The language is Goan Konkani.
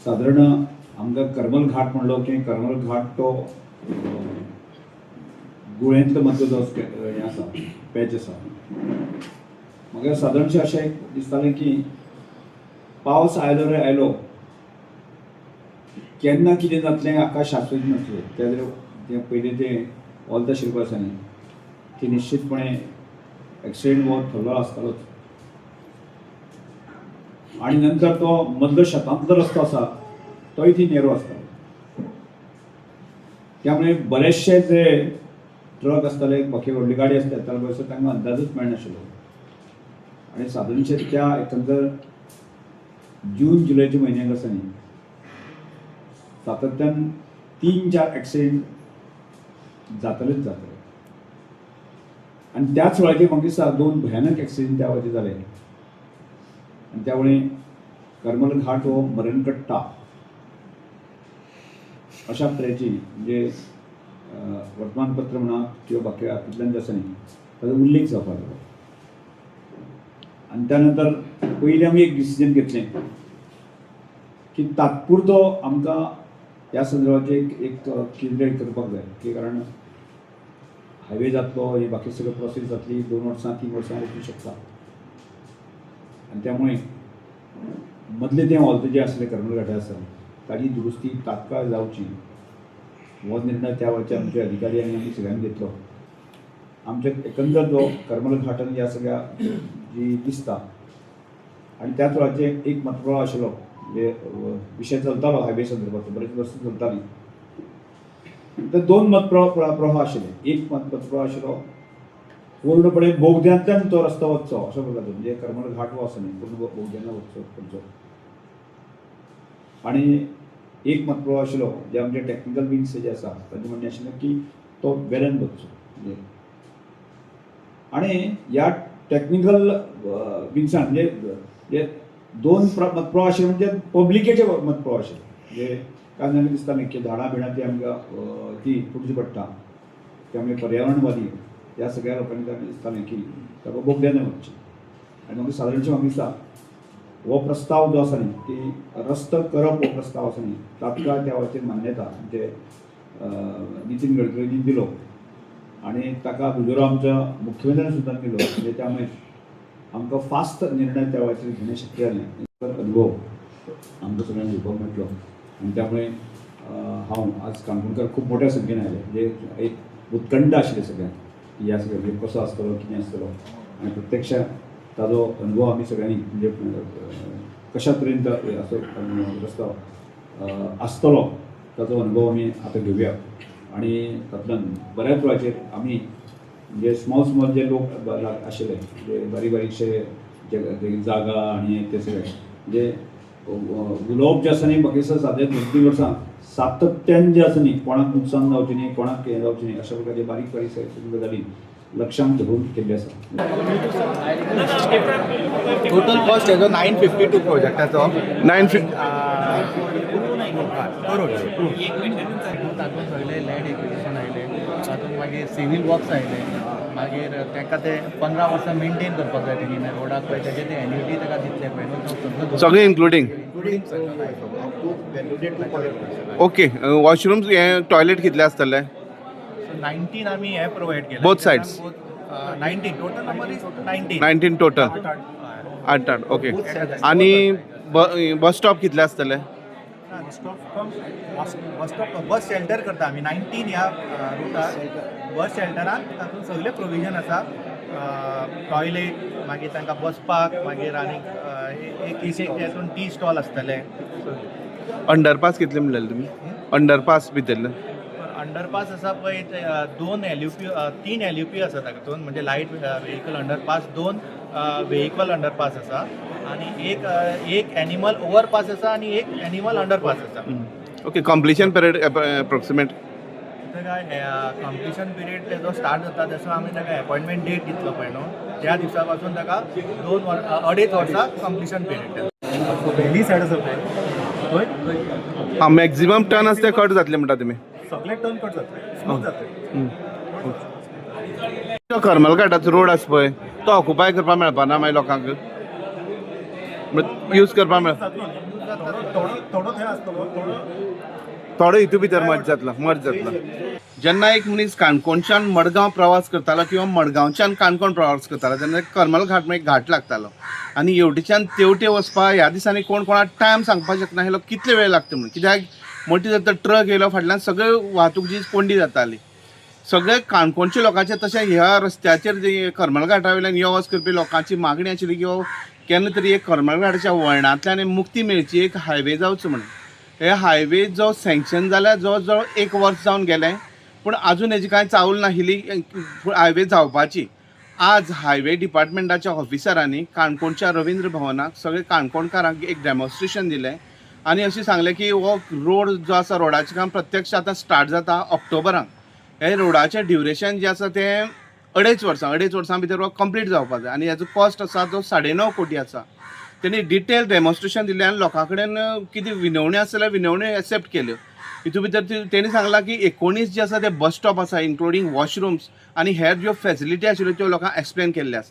सादारण आमकां करमल घाट म्हणलो की करमल घाट तो गुळेंतलो मदलो जो हें आसा, पॅच आसा. म्हाका सादारणशें अशें एक दिसतालें की पावस आयलो रे आयलो, केन्ना कितें जातलें हाका शाश्वत नासलें. त्या तें पयलीं तें ऑल the शिरपा आसा न्ही, ती निश्चितपणे एक्सिडेंट हो थरलो आसतालोच. आणि नंतर तो मदलो शेतांतलो रस्तो आसा, तोय ती नेरो आसतालो. त्यामुळे बरेचशे जे ट्रक आसताले, बाकी व्हडली गाडी आसता ताका तांकां अंदाजूच मेळनाशिल्लो. आणि सादारणशे त्या एकंदर जून जुलयच्या म्हयन्याक आसा न्ही, सातत्यान तीन चार एक्सिडेंट जातलेच जातले. आणि त्याच वेळाचेर म्हाका दिसता दोन भयानक एक्सिडेंट त्या वेळाचेर जाले आणि त्यामुळे करमल घाट हो मरणकट्टा अशा तरेची म्हणजे वर्तमानपत्र म्हणा किंवा बाकी हातूंतल्यान जे आसा न्ही, ताजो उल्लेख जावपाक लागलो. आनी त्यानंतर पयलीं आमी एक डिसिजन घेतलें की तात्पुरतो आमकां ह्या संदर्भाचेर एक एक कितें करपाक जाय की कारण हायवे जातलो, ही बाकी सगळी प्रोसेस जातली, 2 वर्सां 3 वर्सां वचूं शकता. आनी त्यामुळे मदले तें ऑल्त जे आसले करमल घाटा आसा, ताजी दुरुस्ती तात्काळ जावची हो निर्णय त्या वेळचे आमचे अधिकारी आनी आमी सगळ्यांनी घेतलो. आमच्या एकंदर जो करमल घाट आनी ह्या सगळ्या जी दिसता आनी त्याच वेळाचेर एक मतप्रवाह आशिल्लो, म्हणजे विशय चलतालो हायवे संदर्भात, बरेच वर्सां चलताली. तर दोन मतप्रवाह प्रवाह आशिल्ले. एक मतप्रवाह आशिल्लो पूर्णपणे बोगद्यांतल्यान तो रस्तो वचचो अशा प्रकारचो, म्हणजे करमल घाट हो आसा न्ही, पूर्ण बोगद्यान वचचो पडचो. आणि एक मतप्रवाह आशिल्लो जे आमचे टॅक्निकल विंग्स जे आसा, तांचें म्हणणें आशिल्लें की तो वेल्यान वचचो. म्हणजे आणि ह्या टॅक्निकल विंग्सान म्हणजे जे दोन मतप्रवाह आशिल्ले, म्हणजे पब्लिकेचे मतप्रवाह आशिल्ले. म्हणजे कांय जाणांक दिसतालें की झाडां बिडां ती आमकां ती तोडची पडटा, त्यामुळे पर्यावरणवादी ह्या सगळ्या लोकांनी तांकां दिसतालें की ताका बोगद्यान वचचें. आनी म्हाका सादारणशें म्हाका दिसता हो प्रस्ताव जो आसा न्ही, की रस्तो करप हो प्रस्ताव आसा न्ही, तात्काळ त्या वेळाचेर मान्यता म्हणजे नितीन गडकरींनी दिलो आणि ताका दुजोरो आमच्या मुख्यमंत्र्यान सुद्दां दिलो. म्हणजे त्यामुळे आमकां फास्ट निर्णय त्या वेळाचेर घेणें शक्य जालें. अनुभव आमकां सगळ्यांक घेवपाक मेळटलो. आनी त्यामुळे हांव आज काणकोणकर खूब मोठ्या संख्येन आयले. म्हणजे एक उत्कंठा आशिल्ली सगळ्यांक की ह्या सगळ्या म्हणजे कसो आसतलो, कितें आसतलो. आनी प्रत्यक्ष ताजो अनुभव आमी सगळ्यांनी म्हणजे कशा तरेन तो असो रस्तो आसतलो, ताजो अनुभव आमी आतां घेवया. आणि तातूंतल्यान बऱ्याच वेळाचेर आमी म्हणजे स्मॉल स्मॉल जे लोक आशिल्ले, म्हणजे बारीक बारीकशे जे जागा आनी ते सगळे म्हणजे उलोवप जें आसा न्ही, म्हाका दिसता साद्या 2-3 वर्सां सातत्यान जें आसा न्ही, कोणाक नुकसान जावचें न्ही, कोणाक हें जावचें न्ही, अशा प्रकारचे बारीक बारीक सगळे गजाली लक्षांत धरून केल्ले आसा. टोटल कॉस्ट हेजो 952 प्रोजेक्टाचो. 950 करोड. तातूंत सगळे लँड एक्विजिशन आयले, तातूंत मागीर सिवील वर्क्स आयले, मागीर तांकां ते 15 वर्सां मेंटेन करपाक जाय तेणी रोडाक पळय, तेजे ते एन्युटी ताका दितले पळय न्हू, तो सगळो. सगळें इन्क्लुडींग? इन्क्लुडींग सगळो. ओके, वॉशरूम हे टॉयलेट कितले आसतले? 19 आमी हे प्रोवायड केले. Both sides? 19, total number is 19. 19 total, आठ आठ. ओके, आनी बस स्टॉप कितले आसतले? बस स्टॉप, बस शेल्टर करता आमी 19 ह्या रुटार. बस शेल्टरान तातूंत सगळे प्रोविजन आसा, टॉयलेट, मागीर तांकां बसपाक, मागीर आनीक एक हेतून टी स्टॉल आसतले. अंडरपास कितले म्हणलेले तुमी, अंडरपास भितरले? अंडरपास आसा पळय ते, दोन एलयूपी, तीन एलयूपी आसा तातूंत, म्हणजे लायट व्हेकल अंडरपास, दोन व्हेकल अंडरपास आसा आनी एक एनिमल ओवरपास आसा आनी एक एनिमल अंडरपास आसा. Okay, completion period approximate? ताका कंप्लिशन पिरियड तेजो स्टार्ट जाता तसो आमी ताका अपॉयंटमेंट डेट दितलो पळय न्हू, त्या दिसा पासून ताका दोन वर 2.5 वर्सां कंप्लिशन पिरियड. व्हॅली सायड आसा पळय थंय. हां, मॅक्झिमम टर्न आसा ते कट जातले म्हणटा तुमी? सगळे टर्न कट जातले, स्मूथ जातले. तो करमल घाटाचो रोड आसा पळय, तो ऑक्युपाय करपाक मेळपा ना मागीर लोकांक यूज करपाक मेळ जातलो. जाता. थोडो थोडो थंय आसतलो थोडो. थोडो हितू भितर मर्ज जातलो, मर्ज जातलो. जेन्ना एक मनीस काणकोणच्यान मडगांव प्रवास करतालो किंवा मडगांवच्यान काणकोण प्रवास करतालो तेन्ना करमल घाट म्हणून एक घाट लागतालो आनी हेवटेच्यान तेवटे वचपाक ह्या दिसांनी कोण कोणाक टायम सांगपाक शकना आशिल्लो कितले वेळ लागता म्हणून, कित्याक मोठी जर तर ट्रक येयलो फाटल्यान सगळे वाहतूक जी कोंडी जाताली. सगळे काणकोणच्या लोकांचे तशें ह्या रस्त्याचेर जे करमल घाटा वयल्यान यो वच करपी लोकांची मागणी आशिल्ली की हो केन्ना तरी एक करमल घाटाच्या वळणांतल्यान एक मुक्ती मेळची, एक हायवे जावचो म्हणून. हे हायवे जो सँक्शन जाल्या जवळ जवळ एक वर्स जावन गेलें, पूण आजून हेजी कांय चावल नाशिल्ली हायवे जावपाची. आज हायवे डिपार्टमेंटाच्या ऑफिसरांनी काणकोणच्या रवींद्र भवनाक सगळे काणकोणकारांक एक डेमॉन्स्ट्रेशन दिलें आनी अशें सांगलें की हो रोड जो आसा रोडाचें काम प्रत्यक्ष आतां स्टार्ट जाता ऑक्टोबराक. हे रोडाचें ड्युरेशन जें आसा तें अडेच वर्सां, अडेच वर्सां भितर हो कंप्लीट जावपा जाय आनी हेजो कॉस्ट आसा तो 9.5 कोटी आसा. तेणी डिटेल डेमॉन्स्ट्रेशन दिलें आनी लोकां कडेन कितें विनवण्यो आसा जाल्यार विनवण्यो एक्सेप्ट केल्यो. हितून भितर तेणी सांगलां की 19 जे आसा ते बस स्टॉप आसा, इन्क्लुडींग वॉशरुम्स आनी हेर ज्यो फॅसिलिटी आशिल्ल्यो त्यो लोकांक एक्सप्लेन केल्ले आसा.